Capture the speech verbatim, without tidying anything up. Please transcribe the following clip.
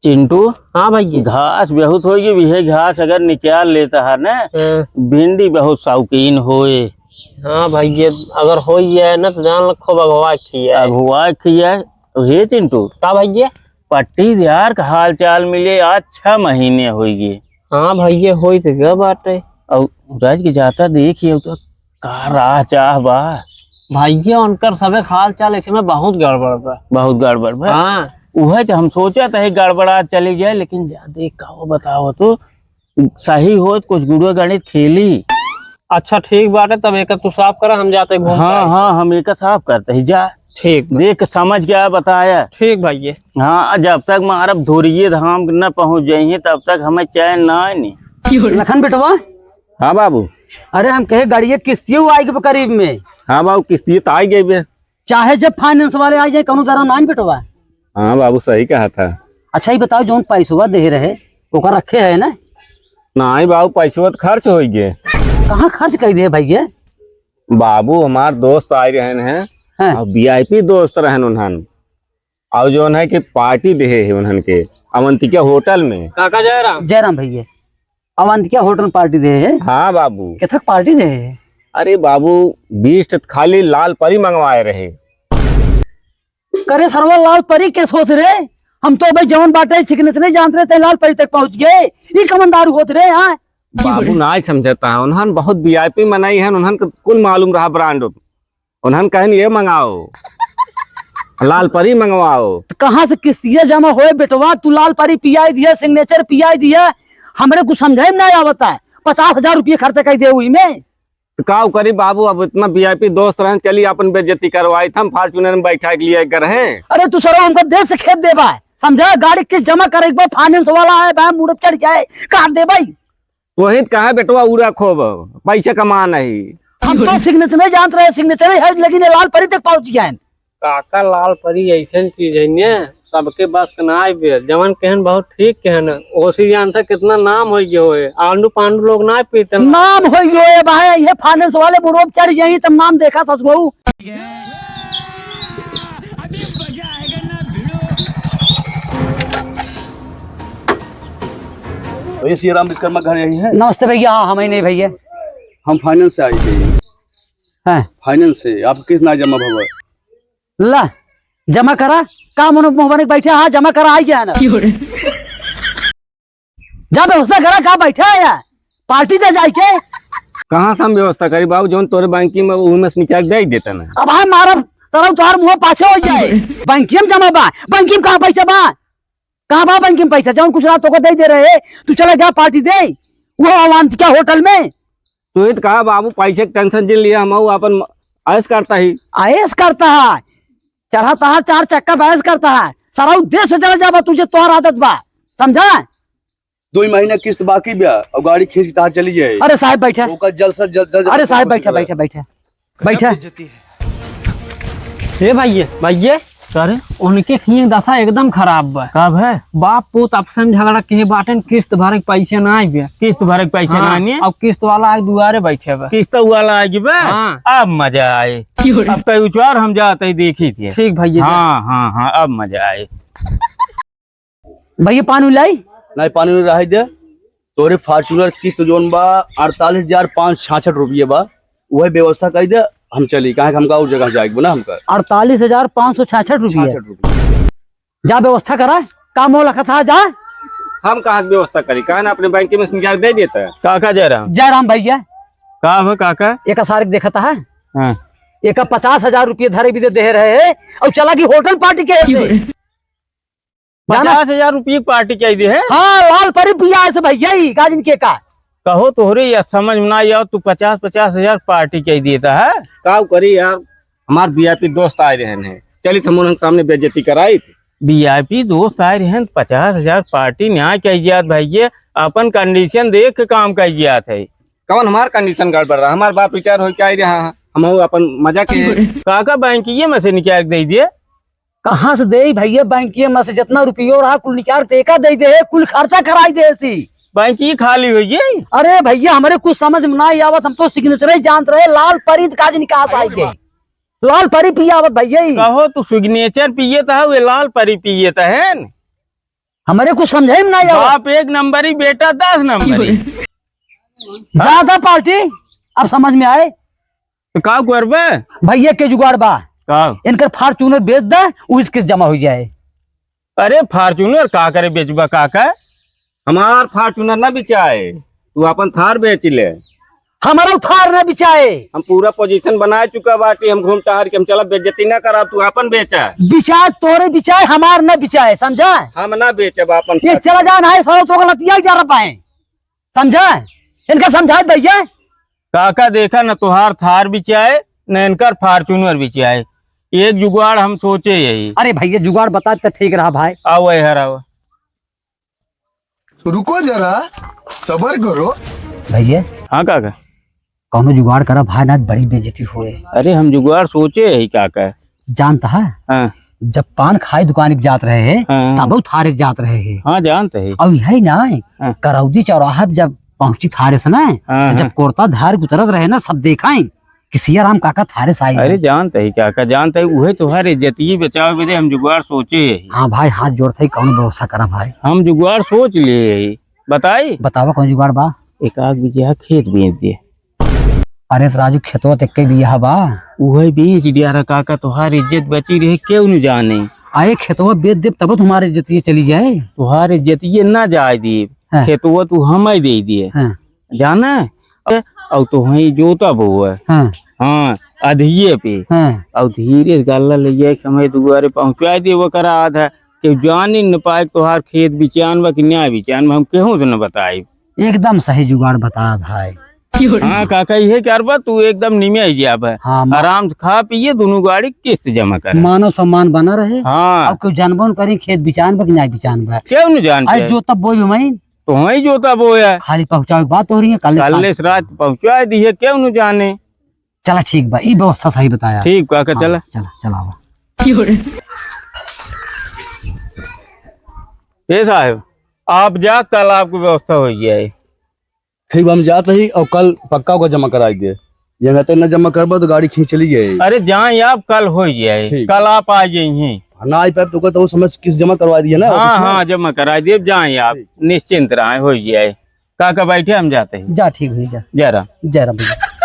चिंटू, हाँ भैया। घास बहुत होइगी, इहे घास अगर निकाल लेता है ना, हाँ। भिंडी बहुत शौकीन होए। हाँ भैया, अगर होई है ना तो जान लो खूब अगवा खिया है। अगवा खिया है। हे चिंटू, का भैया? पट्टीदार का हाल चाल मिले, आज छह महीने होइगी। हाँ भैया, होई तो गया बाटे। और राज के जाता देखिए तो का राह चाह बा। भैया, उनकर सबे हाल चाल ऐसे में बहुत गड़बड़ बा। बहुत गड़बड़ बा। हाँ। उहे तो हम सोचत है गड़बड़ा चली जाए, लेकिन जा देख का हो बताओ तो, सही हो तो कुछ गुड़ुआ गणित खेली। अच्छा ठीक बाटे, तब एक तू साफ करा, हम जाते घूम हाँ, के आई। हाँ, हम एक साफ करते ही जा। ठीक बा। देख समझ के आ बताया। ठीक भैया। हाँ, जब तक मारब धुरिये धाम न पहुँच जाइए तब तक हमें चैन ना आए नी। लखन बेटवा, हाँ बाबू। अरे हम कहे गाड़िया किस्तियों आई गए करीब में। हाँ बाबू, किस्तिये तो आई गई बे। चाहे जब फाइनेंस वाले आ जाए, कौनो डरा ना बेटवा। हाँ बाबू, सही कहा था। अच्छा ये बताओ, जौन पैसवा दे रहे, ओकर रखे है ना? नहीं बाबू, पैसवा तो खर्च हो गए। कहाँ खर्च कर दिए भैया? बाबू, हमार दोस्त आए रहन हैं, हाँ। और वीआईपी दोस्त रहन उन्हन, और जौन है कि पार्टी देहे है उन्हन के अवंतिका होटल में। काका जयराम। जयराम भैया, अवंतिका होटल पार्टी देहे है? हाँ बाबू। केथक पार्टी देहे है? अरे बाबू, बीस ठे खाली लाल परी मंगवाए रहे। करे सरवा, लाल परी के सोच रे? हम तो भाई जवन बाटे सिग्नेचर नहीं जानत रहे, ते लाल परी तक पहुँच गए। ई कमन दारू होत रे, हाँ? बाबू नाई समझता है, उन्हन बहुत वीआईपी मनई है, उन्हन के कुल मालूम रहा ब्रांड। उन्हन कहन ये मंगाओ, लाल परी मंगवाओ। तो कहाँ से किस्तिया जमा होए बेटवा? तू लाल परी पियाई दिया, सिग्नेचर पियाई दिया, हमरे कुछ समझे में नहीं आवता है। पचास हजार रुपये खर्च कर दे हुई में। तो का करी बाबू, अब इतना वीआईपी दोस्त रहन, चली अपन बेइज्जती करवाई, हम फॉर्च्यूनर में बैठा के लिए कर हैं। अरे तू सरो हमको देश से खेत देबा, समझा? गाड़ी किस्त जमा करे, एक बार फाइनेंस वाला है भाई, मूड चढ़ जाए, काट दे भाई। वही तो कहा बेटवा, उड़ा खूब, पैसे कमा नहीं। हम तो सिग्नेचर नहीं जानत रहे, सिग्नेचर है, लेकिन ये लाल परी तक पहुँच गए। काका, लाल परी ऐसन चीज है ने, सबके बस के ना आइबे। जवन कहन बहुत ठीक कहन, ओसी जानता कितना नाम हो गए होए, आंडू पांडू लोग ना पीते ना। नाम हो गए होए भाई, ये फाइनेंस वाले बुढ़ो चढ़ यही तब नाम देखा ससुरऊ। भैया, सिया राम विश्वकर्मा घर यही है? नमस्ते भैया, हाँ, हम ही नहीं भैया। हम फाइनेंस से आए थे। हैं? फाइनेंस से, आपका किस्त ना जमा भवा। ला, जमा करा। का मनो मुँह बने के बैठे, हाँ, जमा करा, आई गया ना। जा व्यवस्था करा, का बैठे है यार? पार्टी दे जाए के। कहाँ से हम व्यवस्था करी बाबू, जौन तोरे बैंकी में, ऊ में से निकाल दे देता ना। अब हम मारब, तरह तोहार मुँह पाछे हो जाए। बैंकी में जमा बा, बैंकी में कहाँ पैसा बा? कहाँ बा बैंकिंग पैसा? जौन कुछ रात तोको दे दे रहे, तू चला जा पार्टी दे, वो अवंतिका होटल में। तू ही तो कहा बाबू, पैसे के टेंशन जिन लिया, हम अपन ऐश करता ही। ऐश करता है, चढ़ा तहा चार चक्का बहस करता है, सारा उ देश से चला जाबा, तुझे तोहर आदत बा, समझा? दो ही महीना किस्त बाकी बा और गाड़ी खींच के तहार चली जाए। अरे साहब बैठा। ओकर जल्द से जल्द, जल्द अरे साहब बैठा, बैठा, बैठा। बैठा। गजब बेइज्जती है। ए भाइये, भाइये, का रे? उनके खींच दशा एकदम खराब बा। का भे? बाप पूत आपस में झगड़ा किहे बाटेन, किस्त भरे के पैसे ना आइबे। किस्त भरे के पैसे हाँ, ना आइबे? अब किस्त वाला आके दुआरे बैठे बा। किस्त वाला आइबे? हाँ। अब मजा आए। अब कई उचवार हम जात ही देखी थे। ठीक भइया। हाँ, हाँ, हाँ, अब मजा आए। भइया, पानी लाई? नहीं, पानी नहीं रहे दे। तोरे Fortuner किस्त जोन बा, अड़तालीस हजार पाँच सौ छियासठ रुपये बा, वही व्यवस्था कर दे, हम चली, काहे कि हमका और जगह जाए के बा ना हमका। अड़तालीस हजार पाँच सौ छियासठ रुपये? छियासठ रुपये। जा व्यवस्था करा, का मोल रखा था, जा। हम कहाँ से व्यवस्था करी, काहे ना अपने बैंक में से निकाल दे देता है। काका जयराम। जयराम भइया। का हो काका? एका सारे के देखता है। हाँ। एका पचास हजार रुपये धरे भी दे, दे रहे हैं और चला गई होटल पार्टी के। जाना? पचास हजार रुपये पार्टी कह दे है? हाँ, लाल परी पिया है से भइया ही, गाजिन के का? कहो तोहरे या समझ में ना आओ, तू पचास, पचास हजार पार्टी कह देता है। का करी यार, हमार VIP दोस्त आए रहे हैं, चली तो हम उनके सामने बेइज्जती कराई। VIP दोस्त आए रहे हैं, पचास हजार पार्टी न्याय कह जात भइया, अपन condition देख के काम कह जात है। कौन हमार condition गड़बड़ रहा? हमार बाप retire होके आए रहा है, हम अपन मजा के हैं। काका बैंकिये में से निकाल के दे दिए। कहाँ से देई भइया? बैंकिये में से जितना रुपयो रहा, कुल निकाल के एका दे दे, कुल खर्चा कराई दे सी। बैंकिये खाली होई गई? अरे भइया, हमरे कुछ समझ में ना आवत, हम तो signature ही जानत रहे, लाल परी काज निकास आई गई। लाल परी पियावत भइया ही। कहो तू signature पियत है, वे लाल परी पियत है न? हमरे कुछ समझे में ना आवा। बाप एक नंबर ही, बेटा दस नंबर ही। ज्यादा पार्टी अब समझ में आए। तो का करबे? भैया के जुगाड़ बा। का? इनकर Fortuner बेच दे, उ इसके जमा हो जाए। अरे Fortuner का करे बेचबा काका? हमार Fortuner ना बिचाए, तू अपन थार बेच ले। हमारा थार ना बिचाए। हम पूरा position बना चुका बाटी, हम घूम टहर के हम चला, बेइज्जती ना करा, तू अपन बेचा। बिचाए तोरे बिचाए, हमार ना बिचाए, समझा? हम ना बेचब अपन ये थार। चला जा ना, साला तो गलतिया जा रहा पाए, समझा? इनका समझा भैया। काका देखा न तोहार थार बिचाए, न इनकर Fortuner बिचाए। एक जुगाड़ हम सोचे यही। अरे भैया जुगाड़ बता तो ठीक रहा भाई। आओ यार आओ। रुको जरा, सबर करो। भैया। हाँ काका। कौनो जुगाड़ करा भाई, ना बड़ी बेइज्जती होए। अरे हम जुगाड़ सोचे ही काका। जानता है? हाँ। जब पान खाए दुकान पे जात रहे हैं, हाँ। तब थारे जात रहे हैं। हाँ जानते हैं। और यही ना, हाँ। करौदी चौराहा पे जब पहुंची थारे से ना, हाँ, तो जब हाँ। कुर्ता धार उतरत रहे ना, सब देखाई कि सियाराम काका थारे से आई अरे हैं। जानते ही काका, जानते ही, उहे तोहार इज्जतिये बचावे बदे हम जुगाड़ सोचे ही। हाँ भाई, हाथ जोड़ते ही कौनो व्यवस्था करा भाई। हम जुगाड़ सोच लिए ही। बताई? बतावा कौन जुगाड़ बा? एक आध बीघा खेत बेच दे। अरे से राजू, खेतवा तो एक बीघा बा। उहे बेच दिया रे काका, तोहार इज्जत बची रहे, केहू न जाने। अरे खेतवा बेच देब तब तुम्हारी इज्जतिये चली जाए। तोहार इज्जतिये ना जाए देब। हाँ। खेतवा तू हमें दे दिए। हाँ। जाना? और तो वहीं जोता बोए। हाँ। हाँ, अधिये पे। हाँ। और धीरे से गल्ला ले जाए, समय दुआरे पहुँचा दे, ओकरा आधा। केहू जाने न पाए तोहार खेत बिचान बा कि न्याय बिचान बा, हम केहू से न बताई। एकदम सही जुगाड़ बता भाई। हाँ काका, इहे करबा, तू एकदम निमे ही जाबा। हाँ, मा- आराम से खा पिए, दोनों गाड़ी किस्त जमा कर। मानव सम्मान बना रहे। हाँ। अब केहू जानबो न करी खेत बिचान बा कि न्याय बिचान बा। केहू न जान अरे पाए। जो तब बोई भी मैं। तो वहीं जोता बोया। खाली पहुँचावे के बात हो रही है, कल कल से रात पहुँचा दिए, केहू न जाने। चला ठीक बा, ई व्यवस्था सही बताया। ठीक काका, हाँ, चला। चला, चला आवा। ए साहब, आप जा, कल आपकी व्यवस्था हो जाए। ठीक बा, हम जात ही और कल पक्का ओका जमा कराई दे। ये अगर तो न जमा करबा तो गाड़ी खींच चली जाए। अरे जाए आप, कल हो जाए, ठीक। कल आप आ जाइए। ना आई पाए तो ओका तो वो समय से किस्त जमा करवा दिए ना, हाँ, ऑफिस में। हाँ, जमा कराई दे, जाए आप, ठीक। निश्चिंत रहे, हो जाए। काका बैठे, हम जाते हैं। जा, ठीक भैया, जा। जय राम। जय राम भैया।